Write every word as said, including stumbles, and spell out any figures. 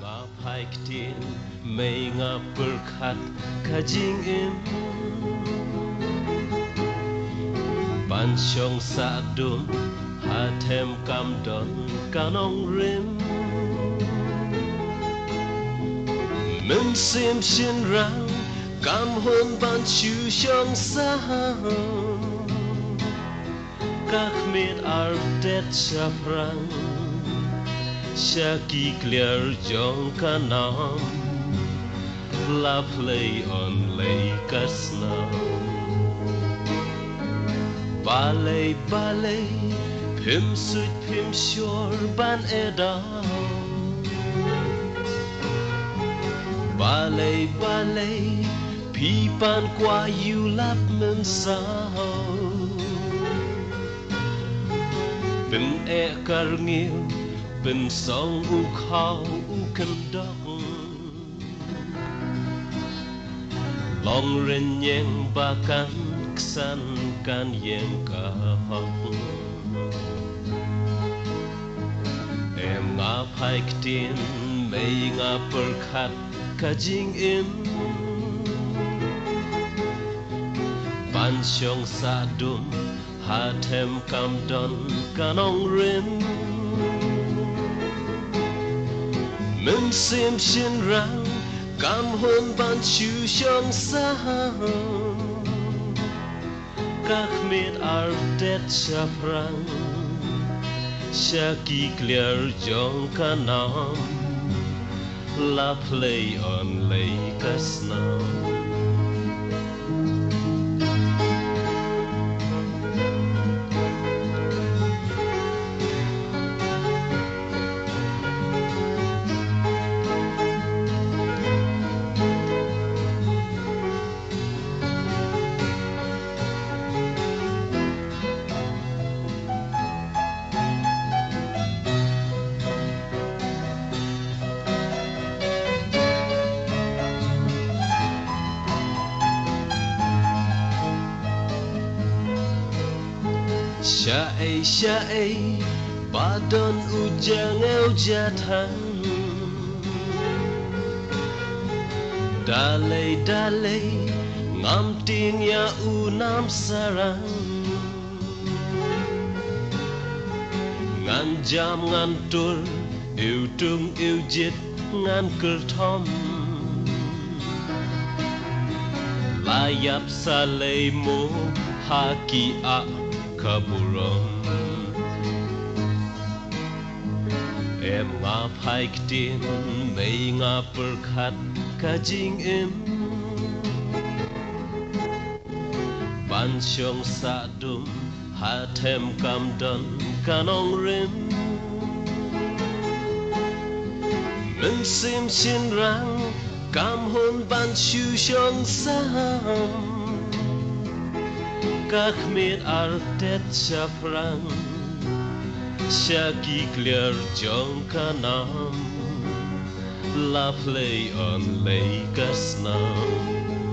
Nga phai ktien, mei nga pyrkhat ka jingim. Ban shong sah dum, ha them kam don ka nongrim. Mynsiem shynrang, kam hun ban shu shong sah. Ka khmih artet shaphrang, sha ki kliar jong ka nam, la phlei yn lei ka snam. Balei, balei, phim suit phim shor ban ïada. Balei, balei, phi pan kwah ïulap mynsaw. Pyneh ka rngiew, pynsong u khaw u kyndok. Long rynïeng ba kan ksan kan ïeng ka hok. Em nga phai ktien, mei nga pyrkhat ka jingim. Ban shong sah dum, ha them kam don ka nongrim. Mynsiem shynrang, kam hun ban shu shong sah. Ka khmih artet shaphrang, sha ki kliar jong ka nam, la phlei yn lei ka snam. Shaei, shaei, ba don u jingeh u jingthang. Da lei, da lei, ngam tieng ïa u nam sarang. Ngan jam ngan tur, ïw tung ïw jied ngan kyrthom. La ïap sa lei mo ha ki ah ka burom. Em nga phai ktien, mei nga pyrkhat ka jingim. Ban shong sah dum, ha them kam don ka nongrim. Mynsiem shynrang, kam hun ban shu shong sah. Ka khmih artet shaphrang, sha ki kliar jong ka nam, la phlei yn lei ka snam.